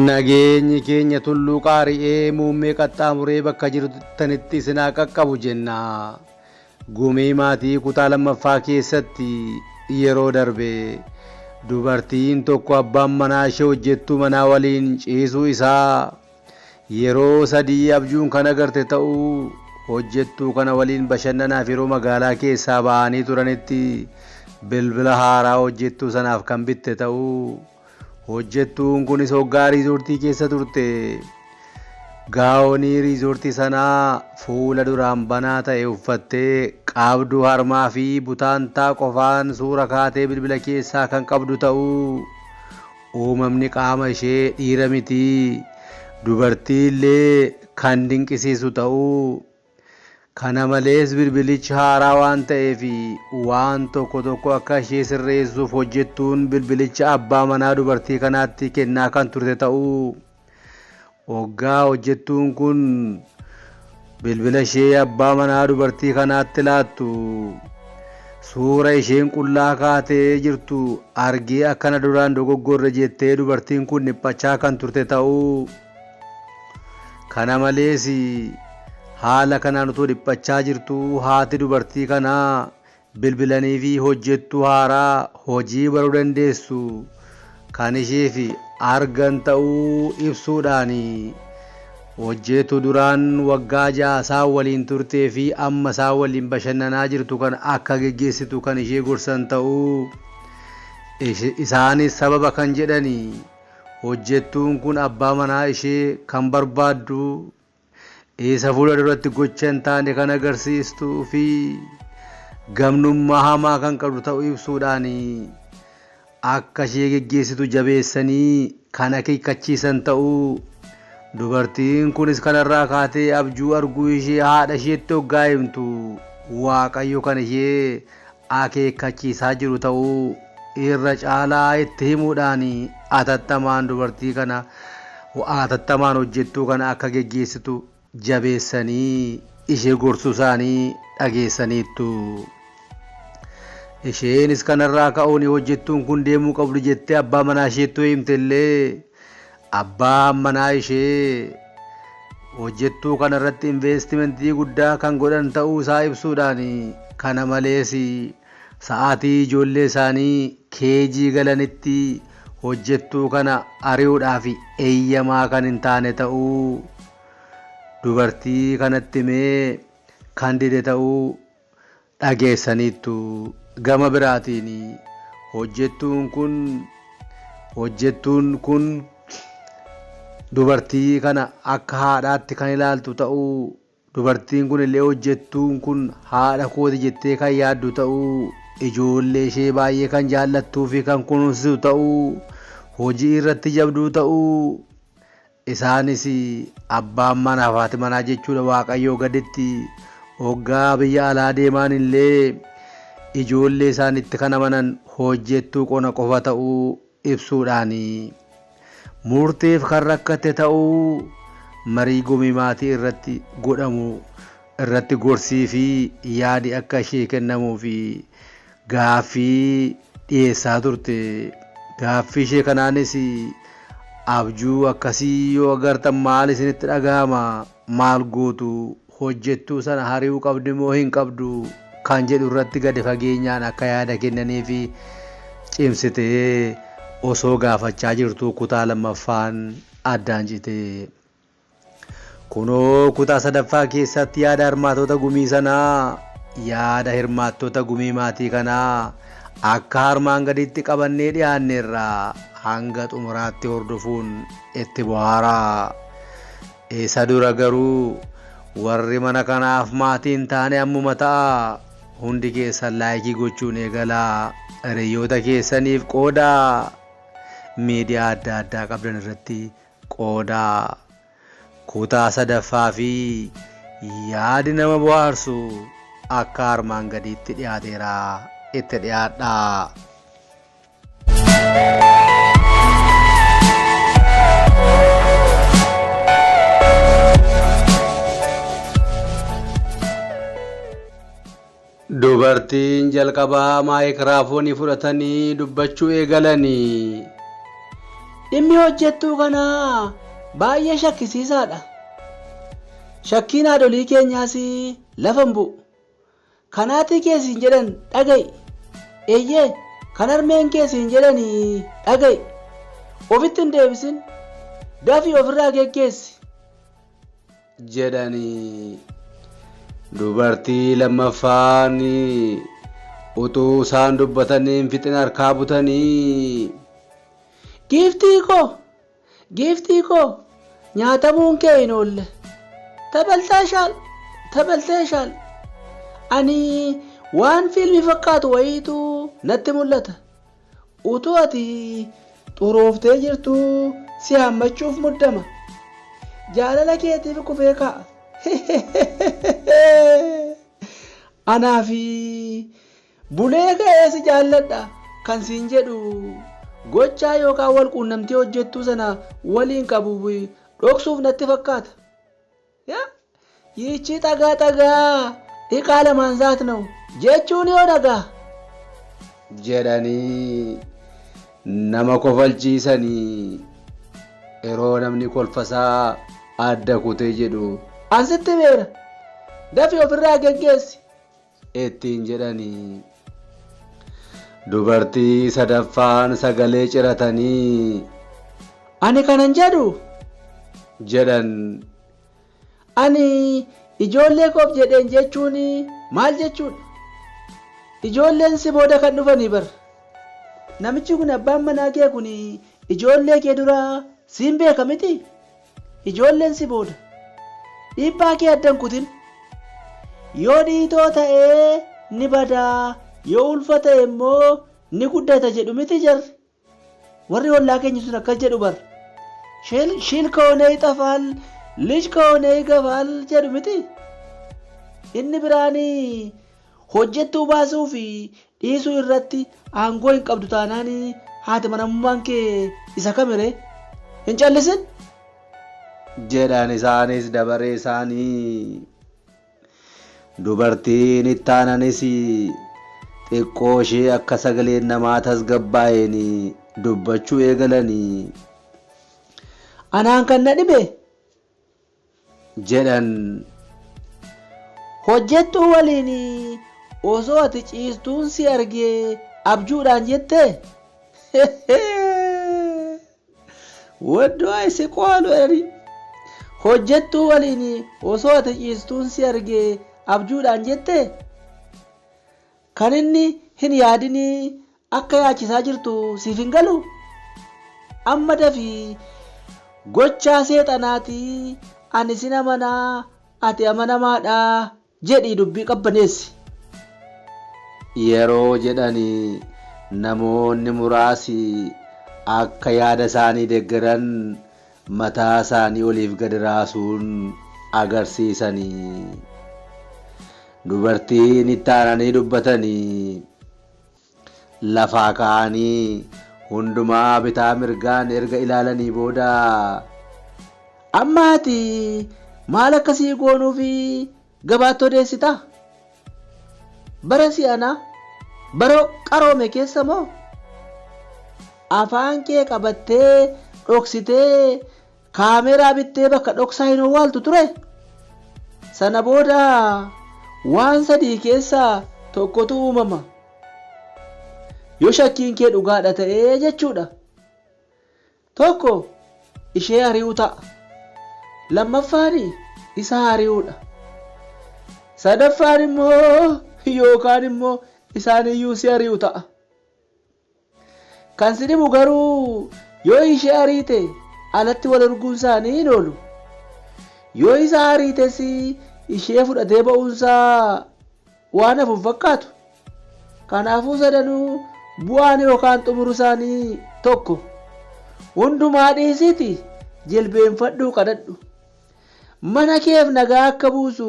Nageenyi keenya tulluu qaari'ee muummee qaxxaamuree bakka jirtanitti isin haa qaqqabu jenna. Gumii maatii kutaa lammaffaa keessatti yeroo darbe dubartiin tokko abbaan manaa ishee hojjettuu manaa waliin ciisuu isaa yeroo sadii abjuun kan agarte ta'uu hojjettuu kana waliin bashannanaaf yeroo magaalaa keessaa ba'anii turanitti bilbila haaraa hojjettuu sanaaf kan bitte ta'uu hojjettuun kunis hoggaa riizoortii keessa turte gaawonii riizoortii sanaa fuula duraan banaa ta'e uffattee qabduu harmaa fi butaantaa qofaan suura kaatee bilbila keessaa kan qabdu ta'uu uumamni qaama ishee dhiira mitii dubartii illee kan dinqisiisu ta'uu kana malees bilbilichi haaraa waan ta'eef waan tokko tokko akka ishee sirreessuuf hojjettuun bilbilicha abbaa manaa dubartii kanaatti kennaa kan turte ta'uu hoggaa hojjettuun kun bilbila ishee abbaa manaa dubartii kanaatti laattu suura isheen qullaa kaatee jirtu argee akkana duraan dogoggorre jettee dubartiin kun dhiphachaa kan turte ta'uu kana malees haala kanaan utuu dhiphachaa jirtu haati dubartii kanaa bilbilanii fi hojjettuu haaraa hojii baruu dandeessu kan isheef argan ta'uu ibsuudhaan hojjettuu duraan waggaa ja'a isaan waliin turtee fi amma isaan waliin bashannanaa jirtu kan akka geggeessitu kan ishee gorsan ta'uu isaanis sababa kan jedhani hojjettuun kun abbaa manaa ishee kan barbaaddu isa fuula duratti gocha hin taane kan agarsiistuu fi gamnummaa hamaa kan qabdu ta'uu ibsuudhaan akka ishee geggeessitu jabeessanii kan akeekkachiisan ta'uu dubartiin kunis kanarraa kaatee abjuu arguu ishee haadha isheetti hoggaa himtu Waaqayyo kan ishee akeekkachiisaa jiru ta'uu irra caalaa itti himuudhaan atattamaan dubartii kana atattamaan hojjettuu kana akka geggeessitu jabeessanii ishee gorsuu isaanii dhageessaniittu. Isheenis kanarraa ka'uun hojjettuun kun deemuu qabdu jettee abbaa manaa isheetti himte illee abbaan manaa ishee hojjettuu kanarratti investimentii guddaa kan godhan ta'uu isaa ibsuudhaan kana malees sa'aatii ijoollee isaanii keejii galanitti hojjettuu kana ari'uudhaaf eeyyamaa kan hin taane ta'uu dubartii kanatti himee kan dide ta'uu dhageessaniittu. Gama biraatiin hojjettuun kun dubartii kana akka haadhaatti kan ilaaltu ta'uu dubartiin kun illee hojjettuun kun haadha kooti jettee kan yaaddu ta'uu ijoollee ishee baay'ee kan jaallattuu fi kan kunuunsitu ta'uu hojii irratti jabduu ta'uu isaanis abbaan manaa fi haati manaa jechuudha Waaqayyoo gaditti hoggaa biyya alaa deemaan illee ijoollee isaanitti kan amanan hojjettuu qona qofa ta'uu ibsuudhaan murteef kan rakkate ta'uu marii gumii maatii irratti godhamu irratti gorsii fi yaadi akka ishee kennamuu fi gaaffii dhiyeessaa turte. Gaaffii ishee kanaanis abjuu akkasii yoo agartan maal isinitti dhaga'ama? Maal gootu? Hojjettuu sana hari'uu qabdi moo hin qabdu? Kan jedhu irratti gadi fageenyaan akka yaada kennanii fi cimsitee osoo gaafachaa jirtu kutaa lammaffaan addaan cite. Kunoo kutaa sadaffaa keessatti yaada hirmaattota gumii sanaa yaada hirmaattota gumii maatii kanaa akka armaan gaditti qabannee dhiyaanneerra hanga xumuraatti hordofuun itti bohaaraa. Isa dura garuu warri mana kanaaf maatii hin taane ammuma ta'a. Hundi keessan like gochuun eegalaa hiriyoota keessaniif qoodaa miidiyaa adda addaa qabdan irratti qoodaa. Kutaa sadaffaa fi yaadi nama bohaarsu akka armaan gadiitti dhiyaateera itti dhiyaadhaa. Dubartiin jalqabaa maayikiraafoonii fudhatanii dubbachuu eegalanii. Dhimmi hojjettuu kanaa baay'ee shakkisiisaadha. Shakkiin haadholii keenyaas lafa hin bu'u. Kan haati kee siin jedhan dhaga'i. Eeyyee, kan harmeen kee siin jedhan dhaga'i. Ofitti hin deebisin. Dafii ofirraa geggeessi. Jedhani. Dubartii lammaffaan utuu isaan dubbatanii hin fixin harkaa butanii. Giiftii koo! Giiftii koo! Nyaatamuun kee hin oolle. Tabaltaashaal! Tabalteeshaal! Ani waan fiilmii fakkaatu wayiitu natti mul'ata. Utuu ati xurooftee jirtuu si haammachuuf muddama. Jaalala keetiif kufee ka'a. Anaaf bulee ka'ee si jaalladha kan siin jedhu gochaa yookaan wal quunnamtii hojjettuu sana waliin qabu dhoksuuf natti fakkaata. Yichi xagaa xagaa dhiqaa lamaan zaat ነው jechuun yoo dhagaa. Jedhanii nama kofalchiisanii yeroo namni kolfasaa adda kutee jedhu. An sitti beera dafii ofirraa geggeessi. Ittiin jedhanii. Dubartii sadaffaan sagalee ciratanii. Ani kanan jedhu. Jedhan. Ani ijoollee koof jedheen jechuun maal jechuudha? Ijoolleen si booda kan dhufanii bar. Namichi kun abbaan manaa kee kun ijoollee kee dura siin beeka miti? Ijoolleen si booda. Dhiibbaa kee addan kutin. Yoo dhiitoo ta'ee ni badaa, yoo ulfa ta'e immoo ni guddata jedhu miti jarri. Warri ollaa keenya sun akkas jedhu bar. Shil ከሆነ ይጠፋል, ልጅ ከሆነ ይገፋል jedhu miti. Inni biraan hojjettuu baasuu fi dhiisuu irratti aangoo hin qabdu taanaan haati manamummaan kee isa kamiree? Hin callisin? Jedhan isaanis dabaree isaanii. Dubartiin itti aananis xiqqoo ishee akka sagaleen namaa tasgabbaa'een dubbachuu eegalanii. Anaan kan na dhibe jedhan. Hojjettuu waliin osoo ati ciistuun si argee abjuudhaan jettee? Waddoo ayise qo'aalu jedhanii. Hojjettuu waliin osoo ati ciistuun si argee abjuudhaan jettee? Kan inni hin yaadinii akka yaachisaa jirtu siif hin galu? Amma dafii gochaa seexanaatii ani sin amanaa ati amanamaadha jedhii dubbii qabbaneessi. Yeroo jedhani namoonni muraasi akka yaada isaanii deggeran mataa isaanii oliif gadi raasuun agarsiisanii. Dubartiin itti aananii dubbatanii lafaa ka'anii hundumaa bitaa mirgaan erga ilaalanii booda. Amma ati maal akkasii goonuuf gabaatti odeessita? Bara si'anaa bara qaroome keessa moo? Afaan kee qabattee dhoksitee kaameraa bittee bakka dhoksaa hin owwaaltu ture? Sana booda waan sadii keessaa tokkotu uumama. Yoo shakkiin kee dhugaadha ta'ee jechuudha. Tokko ishee ari'uu ta'a. Lammaffaan isa ari'uudha. Sadaffaan immoo yookaan immoo isaan iyyuu si ari'u ta'a. Kan si dhibu garuu yoo ishee ariite alatti wal arguun isaanii hin oolu. Yoo isa ariites ishee fudhatee ba'uunsaa waan hafu hin fakkaatu. Kanaafuu sadanuu bu'aan yookaan xumuru isaanii tokko. Hundumaa dhiisiiti jilbeenfadhuu kadhadhu. Mana keef nagaa akka buusu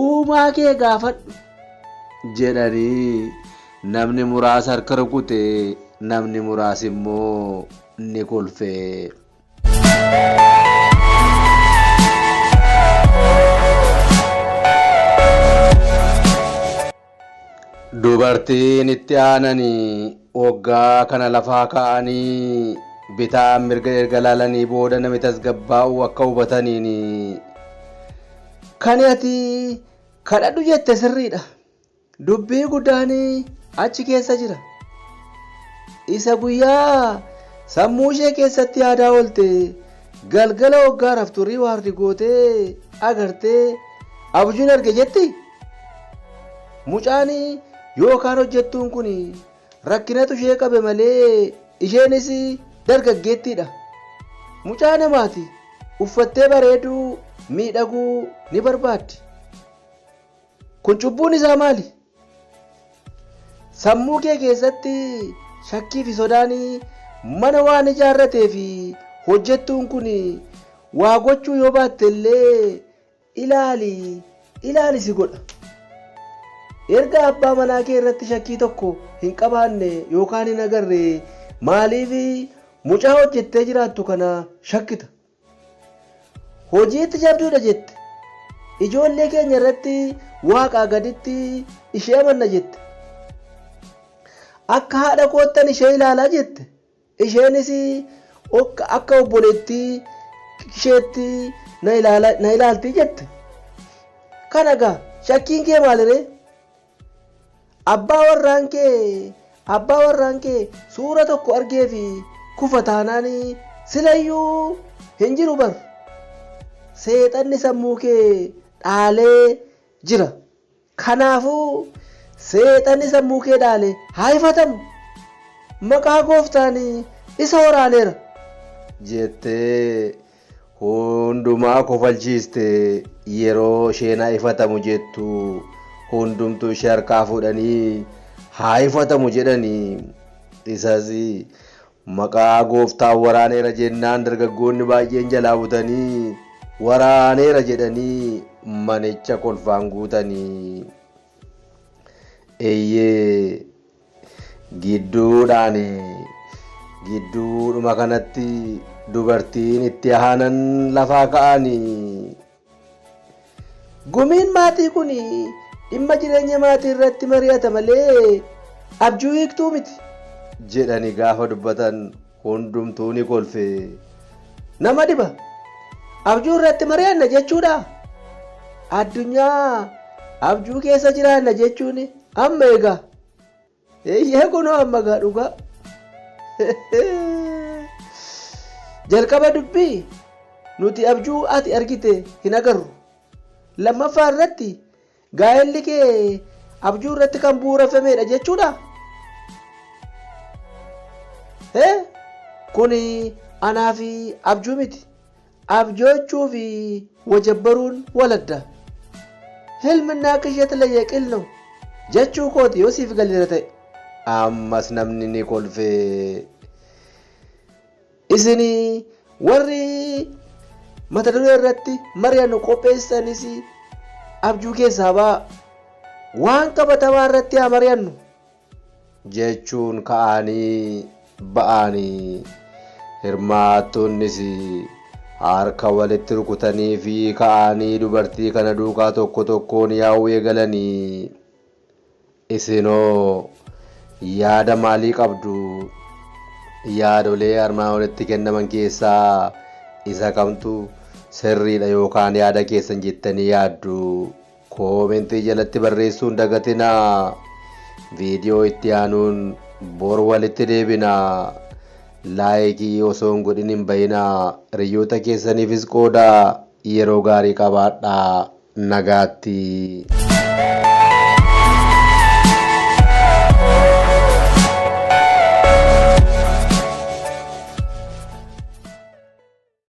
uumaa kee gaafadhu. Jedhanii namni muraasa harka rukute, namni muraasi immoo ni kolfe. Dubartiin itti aananii waggaa kana lafaa ka'anii. Bitaa mirga erga laalanii booda namni tasgabbaa'uu akka hubataniin kan ati kadhadhu jette sirriidha. Dubbii guddaan achi keessa jira. Isa guyyaa sammuu ishee keessatti yaadaa oolte galgala waggaa raftu riiwaardi gootee agartee abjuun arge jetti. Mucaan yookaan hojjettuun kun rakkinatu ishee qabe malee isheenis dargaggeettiidha. Mucaa namaati uffattee bareeduu miidhaguu ni barbaaddi. Kun cubbuun isaa maali? Sammuu kee keessatti shakkii fi sodaan mana waan ijaarratee fi hojjettuun kun waa gochuu yoo baatte illee ilaali ilaali si godha. Erga abbaa manaa kee irratti shakkii tokko hin qabaanne yookaan hin agarre maaliif mucaa hojjettee jiraattu kana shakkita? Hojiitti jabduudha jette. Ijoollee keenya irratti waaqaa gaditti ishee amanna jette. Akka haadha koottan ishee ilaalaa jette. Isheenis akka obboleettii isheetti na ilaalti jette. Kana egaa shakkiin kee maaliree? Abbaa warraan kee suura tokko argee fi kufa taanaan silayyuu hin jiru bar. Seexanni sammuu kee dhaalee jira. Kanaafuu seexanni sammuu kee dhaale haa ifatamu. Maqaa gooftaan isa waraaneera. Jettee hundumaa kofalchiiste yeroo isheen haa ifatamu jettu hundumtuu ishee harkaa fuudhanii haa ifatamu jedhanii isas maqaa gooftaan waraaneera jennaan dargaggoonni baay'een jalaa butanii waraaneera jedhanii manicha kolfaan guutanii. Eeyyee gidduudhaan gidduudhuma kanatti dubartiin itti aanan lafaa ka'anii. Gumiin maatii kun dhimma jireenya maatii irratti mari'ata malee abjuu hiiktuu miti. Jedhanii gaafa dubbatan hundumtuu ni kolfe. Nama dhiba. Abjuu irratti mari'anna jechuudha. Addunyaa abjuu keessa jiraanna jechuun amma egaa. Eeyyee kunoo amma egaa dhugaa. Jalqaba dubbii nuti abjuu ati argite hin agarru. Lammaffaa irratti gaa'elli kee abjuu irratti kan bu'uureffamedha jechuudha. Kun anaaf abjuu miti. Abjoochuu fi wajabbaruun waladda. Hilminaa ቅዠት ለየቅል ነው jechuu kooti yoo siif galeera ta'e. Ammas namni ni kolfe. Isin warri mata duree irratti mari'annu qopheessanis abjuu keessaa ba'aa. Waan qabatamaa irratti haa mari'annu. Jechuun ka'anii ba'anii hirmaattonnis harka walitti rukutanii fi ka'anii dubartii kana duukaa tokko tokkoon yaa'uu eegalanii. Isinoo yaada maalii qabdu? Yaadolee armaan olitti kennaman keessaa isa kamtu sirriidha yookaan yaada keessan jettanii yaaddu? Koomentii jalatti barreessuun dagatinaa. Viidiyoo itti aanuun bor walitti deebinaa. Laayikii osoo hin godhin hin bayinaa. Hiriyoota keessaniifis qoodaa. Yeroo gaarii qabaadhaa. Nagaatti.